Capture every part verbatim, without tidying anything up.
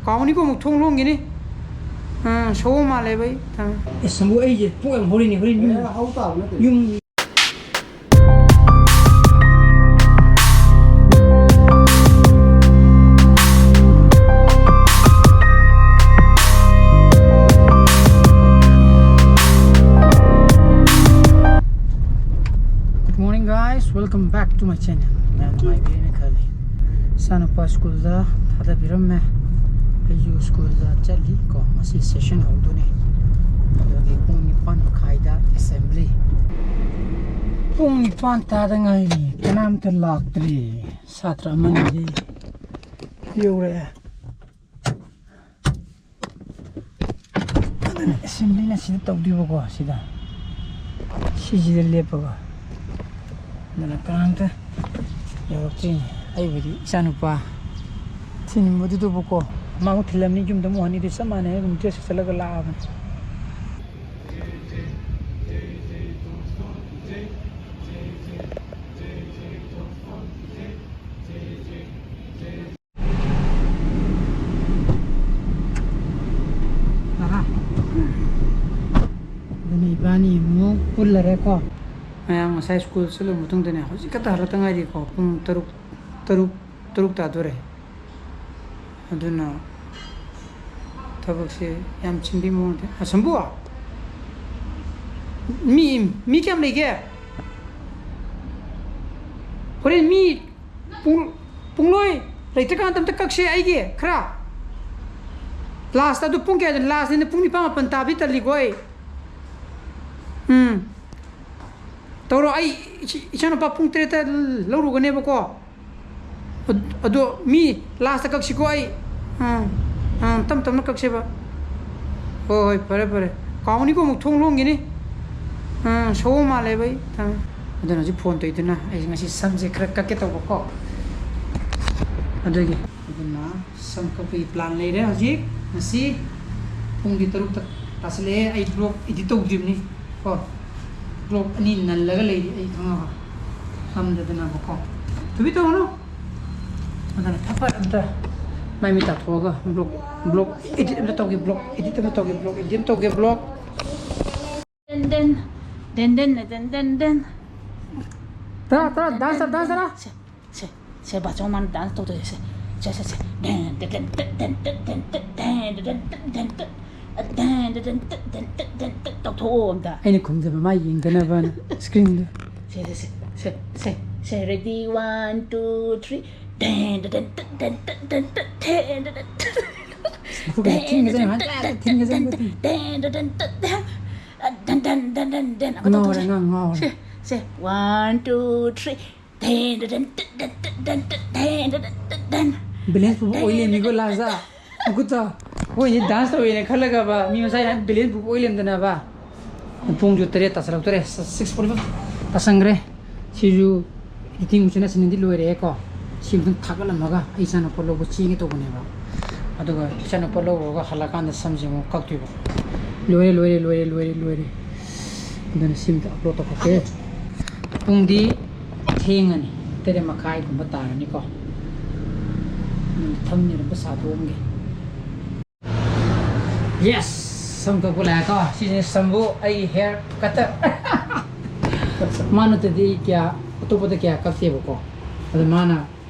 ꯀꯥꯎꯅꯤꯀꯣ, ꯑꯃꯨꯛ ꯊꯣꯡ ꯂꯣꯟꯒꯤꯅꯤ꯫ ꯑꯥ, ꯁꯣ ꯃꯥꯜꯂꯦꯕ ꯑꯩ꯫ ꯊꯝꯃꯦ꯫ ꯑꯦ, ꯁꯃꯨ, ꯑꯩꯁꯦ ꯄꯨꯡ ꯌꯥꯝ ꯍꯧꯔꯤꯅꯦ, ꯍꯣꯔꯦꯟ ꯌꯨꯝ, ꯑꯦ, ꯍꯧ ꯇꯥꯕ ꯅꯠꯇꯦ꯫ ꯌꯨꯝ꯫ Good morning, guys. Welcome back to my channel. ꯃꯌꯥꯝ ꯅꯨꯡꯉꯥꯏꯕꯤꯔꯤꯅ ꯈꯜꯂꯤ꯫ ꯏꯆꯥꯅꯨꯄꯥ ꯁ꯭ꯀꯨꯜꯗ ꯊꯥꯗꯕꯤꯔꯝꯃꯦ꯫ ꯑꯩꯁꯨ ꯁ꯭ꯀꯨꯜꯗ ꯆꯠꯂꯤ ꯀꯣ꯫ ꯉꯁꯤ ꯁꯦꯁꯟ ꯍꯧꯗꯣꯏꯅꯦ꯫ ꯑꯗꯨꯒꯤ ꯄꯨꯡ ꯅꯤꯄꯥꯟ ꯃꯈꯥꯏꯗ ꯑꯦꯁꯦꯝꯕ꯭ꯂꯤ꯫ ꯄꯨꯡ ꯅꯤꯄꯥꯟ ꯇꯥꯗ ꯉꯥꯏꯔꯤ꯫ ꯀꯅꯥꯝꯇ ꯂꯥꯛꯇ꯭ꯔꯤ꯫ ꯁꯥꯇ꯭ꯔ ꯑꯃꯅꯤꯗꯤ ꯌꯧꯔꯛꯑꯦ꯫ ꯑꯗꯨꯅ ꯑꯦꯁꯦꯝꯕ꯭ꯂꯤꯅ ꯁꯤꯗ ꯇꯧꯗꯣꯏꯕꯀꯣ, ꯁꯤꯗ꯫ ꯁꯤꯁꯤꯗ ꯂꯦꯞꯄꯒ꯫ ꯑꯗꯨꯅ ꯀꯅꯥꯝꯇ ꯌꯧꯔꯛꯇ꯭ꯔꯤꯅꯦ꯫ ꯑꯩꯕꯨꯗꯤ ꯏꯆꯥꯅꯨꯄꯥ ꯊꯤꯟꯕꯗꯨꯗꯕꯨꯀꯣ, ꯃꯥꯕꯨ ꯊꯤꯜꯂꯝꯅꯤ, ꯌꯨꯝꯗ ꯑꯃꯨꯛ ꯍꯟꯅꯤꯗꯤ ꯆꯞ ꯃꯥꯟꯅꯩ, ꯑꯗꯨꯝ ꯗ꯭ꯔꯦꯁ ꯁꯦꯠꯆꯜꯂꯒ ꯂꯥꯛꯑꯕꯅꯤ꯫ ꯑꯍꯥ꯫ ꯑꯗꯨꯅ ꯏꯕꯥꯅꯤ ꯑꯃꯨꯛ ꯄꯨꯜꯂꯔꯦꯀꯣ꯫ ꯃꯌꯥꯝ ꯉꯁꯥꯏ ꯁ꯭ꯀꯨꯜ ꯆꯠꯂꯨꯕ ꯃꯇꯨꯡꯗꯅꯦ, ꯍꯧꯖꯤꯛ ꯈꯛꯇ ꯍꯜꯂꯛꯇ ꯉꯥꯏꯔꯤꯀꯣ꯫ ꯄꯨꯡ ꯇꯔꯨꯛ, ꯇꯔꯨꯛ, ꯇꯔꯨꯛ ꯇꯥꯗꯣꯔꯦ꯫ ꯑꯗꯨꯅ ꯊꯕꯛꯁꯦ ꯌꯥꯝ ꯆꯤꯟꯕꯤ ꯃꯑꯣꯡꯗ꯫ ꯑꯁꯝꯕꯨ! ꯃꯤ, ꯃꯤ ꯀꯌꯥꯝ ꯂꯩꯒꯦ? ꯍꯣꯔꯦꯟ ꯃꯤ ꯄꯨꯡ, ꯄꯨꯡꯂꯣꯏ ꯂꯩꯇ꯭ꯔꯀꯥꯟꯗ ꯑꯝꯇ ꯀꯛꯁꯦ ꯑꯩꯒꯤ ꯈꯔ꯫ ꯂꯥꯁꯇ ꯑꯗꯨ ꯄꯨꯡ ꯀꯌꯥꯗꯅꯣ? ꯂꯥꯁꯅꯤꯅ ꯄꯨꯡ ꯅꯤꯄꯥꯟ ꯃꯥꯄꯟ ꯇꯥꯕꯤ ꯇꯜꯂꯤꯀꯣ ꯑꯩ꯫ ꯎꯝ꯫ ꯇꯧꯔꯣ, ꯑꯩ ꯏꯆ-, ꯏꯆꯥꯅꯨꯄꯥ ꯄꯨꯡ ꯇꯔꯦꯠꯇ ꯂꯧꯔꯨꯒꯅꯦꯕꯀꯣ꯫ ꯑꯗ-, ꯑꯗꯣ ꯃꯤ ꯂꯥꯁꯇ ꯀꯛꯁꯤꯀꯣ ꯑꯩ꯫ ꯑꯥ, ꯑꯥ, ꯇꯞ ꯇꯞꯅ ꯀꯛꯁꯦꯕ꯫ ꯍꯣꯏ, ꯍꯣꯏ, ꯐꯔꯦ, ꯐꯔꯦ꯫ ꯀꯥꯎꯅꯤꯀꯣ, ꯑꯃꯨꯛ ꯊꯣꯡ ꯂꯣꯟꯒꯤꯅꯤ꯫ ꯑꯥ, ꯁꯣ ꯃꯥꯜꯂꯦꯕ ꯑꯩ꯫ ꯊꯝꯃꯦ꯫ ꯑꯗꯨꯅ ꯍꯧꯖꯤꯛ ꯐꯣꯟ ꯇꯧꯏꯗꯨꯅ ꯑꯩ ꯉꯁꯤ ꯁꯝꯁꯦ ꯈꯔ ꯀꯛꯀꯦ ꯇꯧꯕꯀꯣ꯫ ꯑꯗꯨꯒꯤ꯫ ꯑꯗꯨꯅ ꯁꯝ ꯀꯛꯄꯒꯤ ꯄ꯭ꯂꯥꯟ ꯂꯩꯔꯦ ꯍꯧꯖꯤꯛ꯫ ꯉꯁꯤ ꯄꯨꯡꯗꯤ ꯇꯔꯨꯛꯇ ꯇꯥꯁꯤꯜꯂꯛꯑꯦ꯫ ꯑꯩ ꯕ꯭ꯂꯣꯒ ꯏꯗꯤꯠ ꯇꯧꯗ꯭ꯔꯤꯕꯅꯤ ꯀꯣ꯫ ꯕ꯭ꯂꯣꯒ ꯑꯅꯤ ꯅꯜꯂꯒ ꯂꯩꯔꯤ ꯑꯩ ꯈꯪꯉꯕ? ꯉꯝꯗꯗꯅꯕꯀꯣ꯫ ꯊꯨꯕꯤ ꯇꯧꯔꯨꯅꯨ꯫ ꯑꯗꯨꯅ ꯐꯠ ꯐꯠ ꯑꯝꯇ ꯃꯥꯏ ꯃꯤꯠ ꯇꯥꯊꯣꯛꯑꯒ ꯕ꯭ꯂꯣꯛ, ꯕ꯭ꯂꯣꯛ ꯏꯗꯤꯠ ꯑꯃ ꯇꯧꯒꯦ, ꯕ꯭ꯂꯣꯛ ꯏꯗꯤꯠ ꯑꯃ ꯇꯧꯒꯦ, ꯕ꯭ꯂꯣꯛ ꯏꯗꯤꯠ ꯑꯃ ꯇꯧꯒꯦ, ꯕ꯭ꯂꯣꯛ꯫ ꯗꯦꯟ ꯗꯦꯟ, ꯗꯦꯟ ꯗꯦꯟ ꯗꯦꯟ ꯗꯦꯟ꯫ ꯇꯔꯥ, ꯇꯔꯥ, ꯗꯥꯟꯁ ꯇꯧꯔꯣ, ꯗꯥꯟꯁ ꯇꯧꯔꯣ꯫ ꯁꯦ, ꯁꯦ, ꯁꯦ, ꯕꯥꯆꯧ ꯃꯥꯅ ꯗꯥꯟꯁ ꯇꯧꯗꯣꯏꯁꯦ꯫ ꯁꯦ, ꯁꯦ, ꯁꯦ꯫ ꯗꯦꯟ ꯗꯦꯟ ꯗꯦꯟ ꯗꯦꯟ ꯗꯦꯟ ꯗꯦꯟ ꯗꯦꯟ꯫ ꯗꯦꯟ ꯗꯦꯟ ꯗꯦꯟ ꯗꯦꯟ ꯗꯦꯟ ꯗꯦꯟ ꯗꯦꯟ ꯇꯧꯊꯣꯛꯑꯣ ꯑꯝꯇ꯫ ꯑꯩꯅ ꯈꯨꯝꯖꯕ ꯃꯥ ꯌꯦꯡꯗꯅꯕꯅ ꯁ꯭ꯀ꯭ꯔꯤꯟꯗ꯫ ꯁꯦ, ꯁꯦ, ꯁꯦ, ꯁꯦ, ꯁꯦ, ꯁꯦ, ꯔꯦꯗꯤ, ꯋꯥꯟ, ꯇꯨ, ꯊ꯭ꯔꯤ꯫ ꯗꯦꯟ ꯗꯦꯟ ꯗꯦꯟ ꯗꯦꯟ ꯗꯦꯟ ꯗꯦꯟ ꯗꯦꯟ꯫ ꯃꯈꯨꯠꯀꯁꯦ ꯊꯤꯟꯒꯖꯦ, ꯍꯥꯏ, ꯊꯤꯟꯒꯖꯦ, ꯃꯈꯨꯠ ꯊꯤꯟ꯫ ꯗꯦꯟ ꯗꯦꯟ ꯗꯦꯟ ꯗꯦꯟ ꯗꯦꯟ꯫ ꯗꯦꯟ ꯗꯦꯟ ꯗꯦꯟ ꯗꯦꯟ ꯗꯦꯟ꯫ ꯑꯃꯨꯛ ꯉꯥꯎꯔꯦ, ꯇꯧꯁꯦ꯫ ꯉꯥꯎ-, ꯉꯥꯎꯔꯦ꯫ ꯁꯦ, ꯁꯦ, ꯋꯥꯟ, ꯇꯨ, ꯊ꯭ꯔꯤ꯫ ꯗꯦꯟ ꯗꯦꯟ ꯗꯦꯟ ꯗꯦꯟ ꯗꯦꯟ ꯗꯦꯟ꯫ ꯕꯦꯂꯦꯟꯁ ꯄꯨꯕ ꯑꯣꯏ ꯂꯩꯔꯝꯃꯤꯀꯣ ꯂꯥꯁꯇ꯫ ꯃꯈꯨꯠꯇꯣ꯫ ꯑꯩꯈꯣꯏꯁꯦ ꯗꯥꯟꯁ ꯇꯧꯋꯦꯅ ꯈꯜꯂꯒꯕ ꯃꯤ ꯃꯁꯥ ꯌꯥꯝ ꯕꯦꯂꯦꯟꯁ ꯄꯨꯕ ꯑꯣꯏ ꯂꯩꯔꯝꯗꯅꯕ꯫ ꯄꯨꯡꯁꯨ ꯇꯔꯦꯠ ꯇꯥꯁꯜꯂꯛꯇꯣꯔꯦ, ꯁꯤꯛꯁ ꯐꯣꯔꯇꯤ ꯐꯥꯏꯚ ꯇꯥꯁꯟꯈ꯭ꯔꯦ꯫ ꯁꯤꯁꯨ ꯏꯇꯤꯡ ꯃꯆꯤꯟ ꯑꯁꯤꯅꯗꯤ ꯂꯣꯏꯔꯦꯀꯣ꯫ ꯁꯤ ꯑꯃꯨꯛꯇꯪ ꯊꯥꯒꯠꯂꯝꯃꯒ ꯑꯩ ꯏꯆꯥꯅꯨꯄꯥ ꯂꯧꯕ ꯆꯦꯟꯒꯦ ꯇꯧꯕꯅꯦꯕ꯫ ꯑꯗꯨꯒ ꯏꯆꯥꯅꯨꯄꯥ ꯂꯧꯔꯨꯔꯒ ꯍꯜꯂꯛꯀꯥꯟꯗ ꯁꯝꯁꯦ ꯑꯃꯨꯛ ꯀꯛꯇꯣꯏꯕ꯫ ꯂꯣꯏꯔꯦ, ꯂꯣꯏꯔꯦ, ꯂꯣꯏꯔꯦ, ꯂꯣꯏꯔꯦ, ꯂꯣꯏꯔꯦ꯫ ꯑꯗꯨꯅ ꯁꯤꯝꯇ ꯑꯞꯂꯣꯗ ꯇꯧꯊꯣꯛꯀꯦ꯫ ꯄꯨꯡꯗꯤ ꯊꯦꯡꯉꯅꯤ, ꯇꯔꯦꯠ ꯃꯈꯥꯏꯒꯨꯝꯕ ꯇꯥꯔꯅꯤꯀꯣ꯫ ꯊꯝꯅꯦꯔ ꯄꯩꯁꯥ ꯇꯣꯡꯒꯦ꯫ ꯌꯦꯁ! ꯁꯝ ꯀꯛꯄ ꯂꯥꯛꯑꯦꯀꯣ꯫ ꯁꯤꯁꯤꯅ ꯁꯝꯕꯨ, ꯑꯩ ꯍꯦꯌꯔ ꯀꯠꯇꯔ꯫ ꯃꯥ ꯅꯠꯇꯗꯤ ꯀꯌꯥ, ꯑꯇꯣꯞꯄꯗ ꯀꯌꯥ ꯀꯛꯇꯦꯕꯀꯣ꯫ ꯑꯗꯣ ꯃꯥꯅ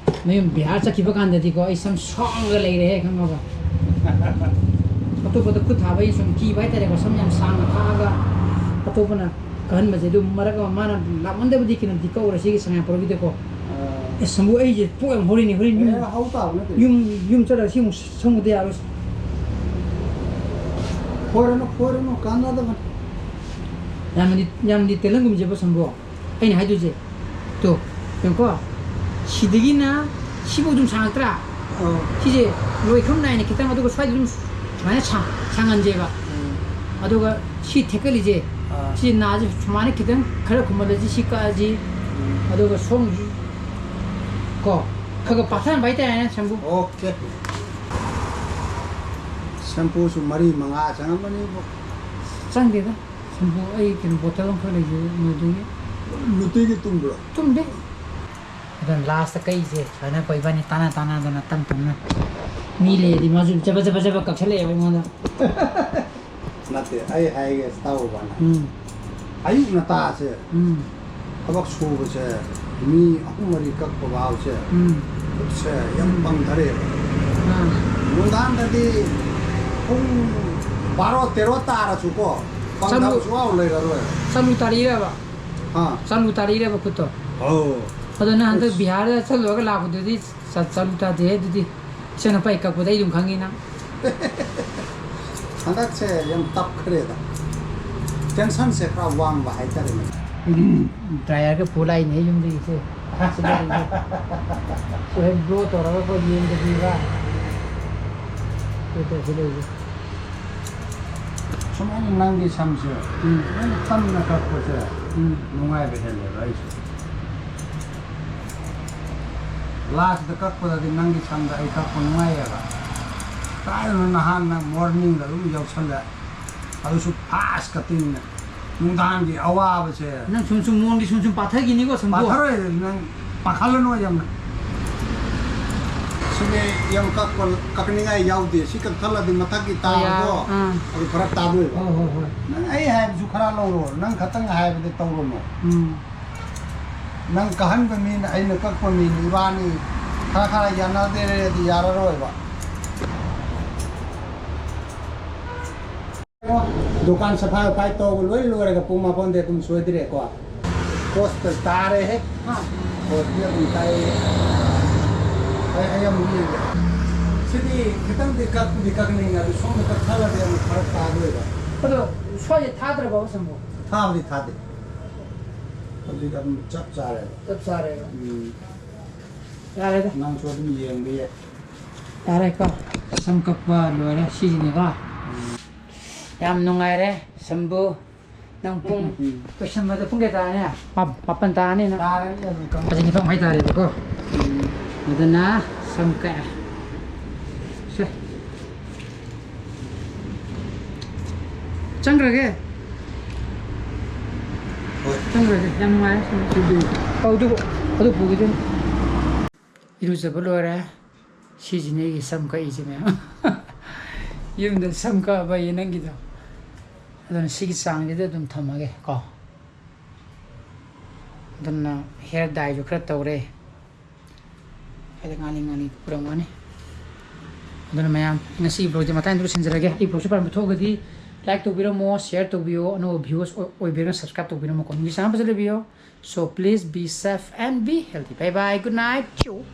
ꯃꯌꯨꯝ ꯕꯤꯍꯥꯔ ꯆꯠꯈꯤꯕ ꯀꯥꯟꯗꯗꯤꯀꯣ, ꯑꯩ ꯁꯝ ꯁꯥꯡꯉꯒ ꯂꯩꯔꯦꯍꯦ, ꯈꯪꯉꯕ? ꯑꯇꯣꯞꯄꯗ ꯈꯨꯠ ꯊꯥꯕ ꯑꯩ ꯁꯨꯝ ꯀꯤꯕ ꯍꯥꯏꯇꯥꯔꯦꯀꯣ, ꯁꯝ ꯌꯥꯝ ꯁꯥꯡꯅ ꯊꯥꯛꯑꯒ ꯑꯇꯣꯞꯄꯅ ꯀꯛꯍꯟꯕꯁꯦ꯫ ꯑꯗꯨ ꯃꯔꯛ ꯑꯃ ꯃꯥꯅ ꯂꯥꯛꯃꯟꯗꯕꯗꯤ ꯀꯩꯅꯣꯗꯤ ꯀꯛꯎꯔꯦ, ꯁꯤꯒꯤ ꯁꯉꯥꯏꯄ꯭ꯔꯧꯒꯤꯗꯀꯣ꯫ ꯑꯥ꯫ ꯑꯦ, ꯁꯝꯕꯨ, ꯑꯩꯁꯦ ꯄꯣꯛ ꯌꯥꯝ ꯍꯧꯔꯤꯅꯦ, ꯍꯣꯔꯦꯟ ꯌꯨꯝ, ꯑꯦ, ꯍꯧ ꯇꯥꯕ ꯅꯠꯇꯦ꯫ ꯌꯨꯝ, ꯌꯨꯝ ꯆꯠꯂꯒ ꯁꯤ ꯑꯃꯨꯛ ꯁꯪꯉꯨꯗ ꯌꯥꯔꯣꯏ꯫ ꯐꯣꯏꯔꯅꯨ, ꯐꯣꯏꯔꯅꯨ, ꯀꯥꯟꯅꯗꯕꯅꯤ꯫ ꯌꯥꯝꯅꯗꯤ, ꯌꯥꯝꯅꯗꯤ ꯇꯦꯜꯍꯟꯒꯨꯝꯁꯦꯕ ꯁꯝꯕꯨ꯫ ꯑꯩꯅ ꯍꯥꯏꯗꯣꯏꯁꯦ꯫ ꯇꯣ, ꯌꯦꯡꯉꯨꯀꯣ꯫ ꯁꯤꯗꯒꯤꯅ ꯁꯤꯐꯥꯎ ꯑꯗꯨꯝ ꯁꯥꯡꯉꯛꯇ꯭ꯔꯥ? ꯑꯧ꯫ ꯁꯤꯁꯦ ꯂꯣꯏꯈ꯭ꯔꯝ ꯅꯥꯏꯅ ꯈꯤꯇꯪ, ꯑꯗꯨꯒ ꯁ꯭ꯋꯥꯏꯗ ꯑꯗꯨꯝ ꯁꯨꯃꯥꯏꯅ ꯁꯥꯡ-, ꯁꯥꯡꯍꯟꯁꯦꯕ꯫ ꯎꯝ꯫ ꯑꯗꯨꯒ ꯁꯤ ꯊꯦꯛꯀꯠꯂꯤꯁꯦ, ꯑꯥ꯫ ꯁꯤ ꯅꯥꯁꯦ ꯁꯨꯃꯥꯏꯅ ꯈꯤꯇꯪ ꯈꯔ ꯈꯨꯝꯍꯜꯂꯁꯤ, ꯁꯤ ꯀꯛꯑꯁꯤ꯫ ꯎꯝ꯫ ꯑꯗꯨꯒ ꯁꯣꯝꯒꯤ ꯀꯣ, ꯈꯔ ꯈꯔ ꯄꯥꯊꯍꯟꯕ ꯍꯥꯏꯇꯥꯔꯦꯅꯦ, ꯁꯝꯕꯨ꯫ ꯑꯣꯀꯦ꯫ ꯁꯦꯝꯄꯨꯁꯨ ꯃꯔꯤ ꯃꯉꯥ ꯆꯪꯉꯝꯃꯅꯤꯕꯣ꯫ ꯆꯪꯗꯦꯗ꯫ ꯁꯝꯄꯨ ꯑꯩ ꯀꯩꯅꯣ ꯕꯣꯇꯜ ꯑꯃꯈꯛ ꯂꯩꯖꯩ, ꯃꯗꯨꯒꯤ꯫ ꯅꯨꯡꯇꯤꯒꯤ ꯇꯨꯝꯕ꯭ꯔꯣ? ꯇꯨꯝꯗꯦ꯫ ꯑꯗꯨꯅ ꯂꯥꯁꯇ ꯀꯛꯏꯁꯦ ꯁꯨꯃꯥꯏꯅ ꯑꯩꯈꯣꯏ ꯏꯕꯥꯅꯤ ꯇꯥꯟꯅ ꯇꯥꯟꯅꯗꯅ ꯇꯞ ꯇꯞꯅ꯫ ꯃꯤ ꯂꯩꯔꯗꯤ ꯃꯥꯁꯨ ꯆꯕ ꯆꯕ ꯆꯕ ꯀꯛꯁꯜꯂꯛꯑꯦꯕ ꯑꯩꯉꯣꯟꯗ꯫ ꯅꯠꯇꯦ, ꯑꯩ ꯍꯥꯏꯒꯦ ꯇꯥꯎꯕꯅ꯫ ꯎꯝ꯫ ꯑꯌꯨꯛ ꯉꯟꯇꯥꯁꯦ ꯎꯝ꯫ ꯊꯕꯛ ꯁꯨꯕꯁꯦ ꯃꯤ ꯑꯍꯨꯝ ꯃꯔꯤ ꯀꯛꯄ ꯐꯥꯎꯁꯦ ꯎꯝ꯫ ꯈꯨꯠꯁꯦ ꯌꯥꯝ ꯄꯪꯊꯔꯦꯕ꯫ ꯑꯥ꯫ ꯅꯨꯡꯗꯥꯡꯗꯗꯤ ꯄꯨꯡ ꯕꯥꯔꯣ ꯇꯦꯔꯣ ꯇꯥꯔꯁꯨꯀꯣ ꯄꯪꯊꯕ ꯆꯠꯂꯨ-, ꯁꯨꯡꯌꯥꯎ ꯂꯩꯔꯔꯣꯏ꯫ ꯆꯠꯂꯨ ꯇꯥꯔꯤꯔꯕ? ꯑꯥ꯫ ꯆꯠꯂꯨ ꯇꯥꯔꯤꯔꯕ ꯈꯨꯠꯇꯣ? ꯑꯧ꯫ ꯑꯗꯣ ꯅꯪ ꯍꯟꯗꯛ ꯑꯁ꯫ ꯕꯤꯍꯥꯔꯗ ꯆꯠꯂꯨꯔꯒ ꯂꯥꯛꯄꯗꯨꯗꯤ ꯆꯠ-, ꯆꯠꯂꯨ ꯇꯥꯗꯦ ꯑꯗꯨꯗꯤ꯫ ꯏꯆꯟꯅꯨꯄꯥ ꯀꯛꯄꯗ ꯑꯩ ꯑꯗꯨꯝ ꯈꯪꯉꯤ ꯅꯪ꯫ ꯍꯟꯗꯛꯁꯦ ꯌꯥꯝ ꯇꯞꯈ꯭ꯔꯦꯗ꯫ ꯇꯦꯟꯁꯟꯁꯦ ꯈꯔ ꯋꯥꯡꯕ ꯍꯥꯏꯇꯥꯔꯦꯅꯦ꯫ ꯑꯩꯗꯤ ꯗ꯭ꯔꯥꯏꯌꯔꯒ ꯄꯨ ꯂꯥꯛꯏꯅꯦ ꯌꯨꯝꯗꯒꯤꯁꯦ꯫ ꯁꯤ ꯂꯩꯔꯤꯁꯦ꯫ ꯁꯤ ꯍꯦꯛ ꯕ꯭ꯂꯣ ꯇꯧꯔꯒꯀꯣ ꯌꯦꯡꯗꯕꯤꯕ꯫ ꯁꯤ ꯇꯧ-, ꯁꯤ ꯂꯩꯔꯤꯁꯦ꯫ ꯁꯨꯃꯥꯏꯅ ꯅꯪꯒꯤ ꯁꯝꯁꯦ ꯎꯝ꯫ ꯁꯨꯃꯥꯏꯅ ꯇꯝꯅ ꯀꯛꯄꯁꯦ ꯎꯝ꯫ ꯅꯨꯡꯉꯥꯏꯕ ꯍꯦꯜꯂꯦꯕ ꯑꯩꯁꯨ꯫ ꯂꯥꯁꯇ ꯀꯛꯄꯗꯗꯤ ꯅꯪꯒꯤ ꯁꯝꯗ ꯑꯩ ꯀꯛꯄ ꯅꯨꯡꯉꯥꯏꯌꯦꯕ꯫ ꯀꯥꯏꯗꯅꯣ ꯅꯍꯥꯟꯅ ꯃꯣꯔꯅꯤꯡꯗ ꯑꯗꯨꯝ ꯌꯧꯁꯜꯂꯦ꯫ ꯑꯗꯨꯁꯨ ꯐꯥꯁ ꯀꯠꯇꯤꯡꯅ꯫ ꯅꯨꯡꯗꯥꯡꯒꯤ ꯑꯋꯥꯕꯁꯦ꯫ ꯅꯪ ꯁꯨꯝ ꯁꯨꯝ ꯃꯑꯣꯡꯗꯤ ꯁꯨꯝ ꯁꯨꯝ ꯄꯥꯊꯈꯤꯅꯤꯀꯣ ꯁꯝꯕꯨ꯫ ꯄꯥꯊꯔꯣꯏ, ꯅꯪ ꯄꯥꯈꯠꯂꯅꯨ ꯌꯥꯝꯅ꯫ ꯁꯤꯗꯤ ꯌꯥꯝ ꯀꯛꯄ, ꯀꯛꯅꯤꯡꯉꯥꯏ ꯌꯥꯎꯗꯦ꯫ ꯁꯤ ꯀꯛꯊꯠꯂꯗꯤ ꯃꯊꯛꯀꯤ ꯇꯥꯕꯗꯣ ꯑꯥ꯫ ꯑꯗꯨ ꯐꯔꯛ ꯇꯥꯗꯣꯏꯕ꯫ ꯍꯣꯏ, ꯍꯣꯏ, ꯍꯣꯏ꯫ ꯅꯪ ꯑꯩ ꯍꯥꯏꯕꯁꯨ ꯈꯔ ꯂꯧꯔꯣ꯫ ꯅꯪ ꯈꯛꯇꯪ ꯍꯥꯏꯕꯗꯤ ꯇꯧꯔꯨꯅꯨ꯫ ꯎꯝ꯫ ꯅꯪ ꯀꯛꯍꯟꯕ ꯃꯤꯅ ꯑꯩꯅ ꯀꯛꯄ ꯃꯤꯅ ꯏꯕꯥꯅꯤ ꯈꯔ ꯈꯔ ꯌꯥꯅꯗꯦꯔꯗꯤ ꯌꯥꯔꯔꯣꯏꯕ꯫ ꯗꯨꯀꯥꯟ ꯁꯐꯥꯏ ꯎꯐꯥꯏ ꯇꯧꯕ ꯂꯣꯏ ꯂꯣꯏꯔꯒ ꯄꯨꯡ ꯃꯥꯄꯟꯗꯤ ꯑꯗꯨꯝ ꯁꯣꯏꯗ꯭ꯔꯦꯀꯣ꯫ ꯀꯣꯁꯇ ꯇꯥꯔꯦꯍꯦ꯫ ꯍꯥ? ꯀꯣꯁꯇꯤ ꯑꯗꯨꯝ ꯇꯥꯏꯌꯦ꯫ ꯑꯩ, ꯑꯩ ꯑꯃꯨꯛ ꯌꯦꯡꯒꯦ꯫ ꯁꯤꯗꯤ ꯈꯤꯇꯪꯗꯤ ꯀꯛꯄꯨꯗꯤ ꯀꯛꯅꯤꯡꯉꯦ, ꯑꯗꯨ ꯁꯣꯝꯗ ꯀꯛꯊꯠꯂꯗꯤ ꯑꯃꯨꯛ ꯐꯔꯛ ꯇꯥꯗꯣꯏꯕ꯫ ꯑꯗꯣ ꯁ꯭ꯋꯥꯏꯁꯦ ꯊꯥꯗ꯭ꯔꯕꯕ ꯁꯝꯕꯨ? ꯊꯥꯕꯨꯗꯤ ꯊꯥꯗꯦ꯫ ꯍꯧꯖꯤꯛ ꯑꯗꯨꯝ ꯆꯞ ꯆꯥꯔꯦꯕ꯫ ꯆꯞ ꯆꯥꯔꯦꯕ꯫ ꯎꯝ꯫ ꯌꯥꯔꯦꯗ꯫ ꯅꯪꯁꯨ ꯑꯗꯨꯝ ꯌꯦꯡꯕ ꯌꯥꯏ꯫ ꯌꯥꯔꯦꯀꯣ꯫ ꯁꯝ ꯀꯛꯄ ꯂꯣꯏꯔꯦ ꯁꯤꯁꯤꯅꯦꯀꯣ꯫ ꯎꯝ꯫ ꯌꯥꯝ ꯅꯨꯡꯉꯥꯏꯔꯦ ꯁꯝꯕꯨ꯫ ꯅꯪ ꯄꯨꯡ ꯎꯝ꯫ ꯂꯣꯏꯁꯟꯕꯗ ꯄꯨꯡ ꯀꯌꯥ ꯇꯥꯔꯅꯤ? ꯃꯥ-, ꯃꯥꯄꯟ ꯇꯥꯔꯅꯤ ꯅꯪ꯫ ꯇꯥꯔꯅꯤ ꯑꯗꯨꯝ ꯀꯛ-, ꯑꯁꯤ ꯅꯤꯄꯥꯟ ꯃꯈꯥꯏ ꯇꯥꯔꯦꯕꯀꯣ꯫ ꯎꯝ꯫ ꯑꯗꯨꯅ ꯁꯝ ꯀꯛꯑꯦ꯫ ꯁꯦ꯫ ꯆꯪꯈ꯭ꯔꯒꯦ? ꯍꯣꯏ꯫ ꯆꯪꯈ꯭ꯔꯒꯦ꯫ ꯌꯥꯝ ꯅꯨꯡꯉꯥꯏꯔꯦ꯫ ꯁꯤꯗꯤ꯫ ꯑꯧ, ꯑꯗꯨ, ꯑꯗꯨ ꯄꯨꯈꯤꯗꯣꯏꯅꯤ꯫ ꯏꯔꯨꯖꯕ ꯂꯣꯏꯔꯦ꯫ ꯁꯤꯁꯤꯅꯦ ꯑꯩꯒꯤ ꯁꯝ ꯀꯛꯏꯁꯦ ꯃꯌꯥꯝ꯫ ꯌꯨꯝꯗ ꯁꯝ ꯀꯛꯑꯕ ꯑꯩ ꯅꯪꯒꯤꯗꯣ꯫ ꯑꯗꯨꯅ ꯁꯤꯒꯤ ꯆꯥꯡꯁꯤꯗ ꯑꯗꯨꯝ ꯊꯝꯃꯒꯦ ꯀꯣ꯫ ꯑꯗꯨꯅ ꯍꯤꯌꯔ ꯗꯥꯏꯁꯨ ꯈꯔ ꯇꯧꯔꯦ꯫ ꯍꯥꯏꯗꯤ ꯉꯥꯡꯂꯤ ꯉꯥꯡꯂꯤ ꯎꯔꯝꯒꯅꯤ꯫ ꯑꯗꯨꯅ ꯃꯌꯥꯝ, ꯉꯁꯤꯒꯤ ꯕ꯭ꯂꯣꯛꯁꯦ ꯃꯇꯥꯡꯗ ꯂꯣꯏꯁꯤꯟꯖꯔꯒꯦ꯫ ꯑꯩ ꯕ꯭ꯂꯣꯛꯁꯦ ꯄꯥꯝꯕ ꯊꯣꯛꯑꯒꯗꯤ ꯂꯥꯏꯛ ꯇꯧꯕꯤꯔꯝꯃꯣ, ꯁꯤꯌꯔ ꯇꯧꯕꯤꯌꯣ, ꯑꯅꯧꯕ ꯚ꯭ꯌꯨꯋꯔꯁ ꯑꯣꯏꯕꯤꯔꯒꯅ ꯁꯕꯁꯀ꯭ꯔꯥꯏꯕ ꯇꯧꯕꯤꯔꯝꯃꯣꯀꯣ꯫ ꯅꯨꯃꯤꯠ ꯁꯥꯡꯅ ꯐꯖꯅ ꯂꯩꯕꯤꯌꯣ꯫ So please be safe and be healthy. Bye bye, good night. Chew.